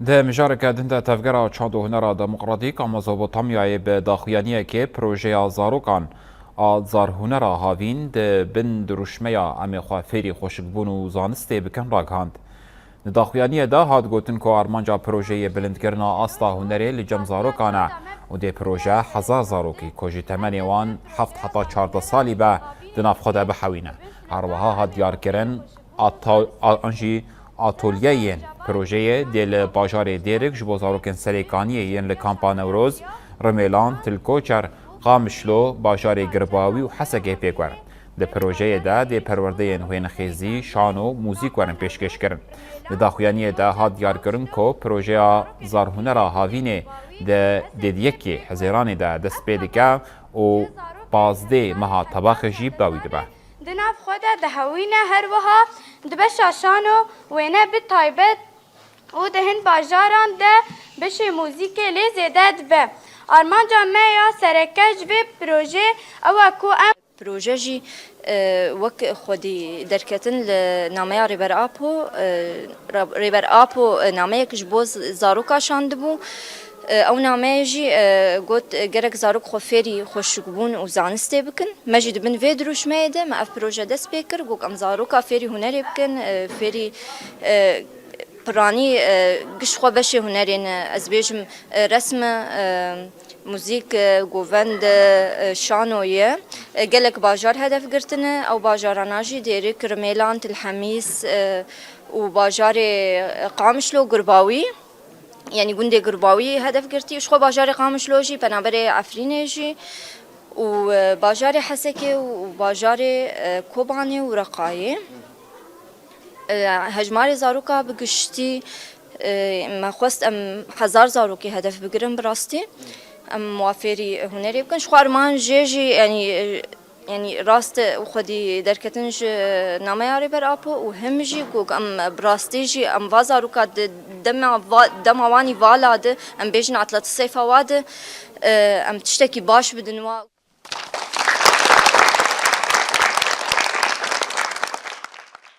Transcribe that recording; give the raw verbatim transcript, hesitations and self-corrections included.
Di mijareke din de Tevgera Çand û Hunera Demokratîk a Mezopotamyayê bi daxuyaniyekê projeya zarokan a Zarhunera Havîn di bin dirûşmeya Em ê xwe fêrî xweşikbûn û zanistê bikin ragihand. Di daxuyaniyê de hat gotin ku armanca projeyê bilindkirina asta hunerê li cem zarokan e û dê proje hezar zarokî ku ji temenê wan heft heta çardeh salî be di nav xwe de bihewîne. Her wiha hat diyarkirin, ata-, a-, an jî atolyeyên projeyê dê li bajarê Dêrik ji bo zarokên Serêkaniyê yên li Kampa Newroz, Rimêlan, Tilkoçer, Qamişlo, bajarê Girbawî û Hesekê pêk werin. Di projeyê de dê perwerdeyên xwênxêzî, şano, muzîk werin pêşkêşkirin. Di daxuyaniyê de hat diyarkirin ku projeya Zarhunera Havînê di dê di yekê Hezêranê de dest pê dike û pazdeh meha Tebaxê jî bi dawî dibe. Di nav xwe de dihewîne, her wiha di beşa şano wêne bi taybet û di hin bajaran de beşê muzîkê lê zêde dibe. Armanca me ya sereke ji vê projê ew e ku em Proje jî, e, wek xwedî derketin li nameya Rêber Apo, e, Ra-, Rêber Apo, e, nameyek ji bo z-, zaroka şandibû. E, ew nameyê jî, e, got, e, gerek zarok xwe fêrî xweşikbûn û zanistê bikin. Me jî di bin vê dirûşmeyê de me ev proje dest pê kir. Got, em zaroka fêrî hunerê bikin, e, fêrî, e, piranî, e, giş xwe beşê hunerê ne. Ez bêjim, e, resm e, e, muzîk, e, govend, e, şano ye. E, gelek bajar hedef girtine. Ew bajarana jî Dêrik, Rimêlan, Til Hemîs, e, û bajarê, e, Qamişlo, Gurbawî. Yanî gundê Gurbawî hedef girtî. Ji xwe bajarê Qamişlo jî, penaberê Efrînê jî û, e, bajarê Hesekê û bajarê, e, Kobanê û Reqayê. E, hejmarê zaroka bi giştî, e, me xwest em hezar zarokê hedef bigirin bi rastî. Em wa fêrî hunerê bikin. Ji xwe armanc jê jî, yanî, e, yanî rast û xwedî derketin ji nameya Rêber Apo û him jî ku em bi rastî jî em va zaroka di dema va-, dema wanî vala de, em bêjin atla ti seyfa wa de, e, em tiştekî baş bidin wa.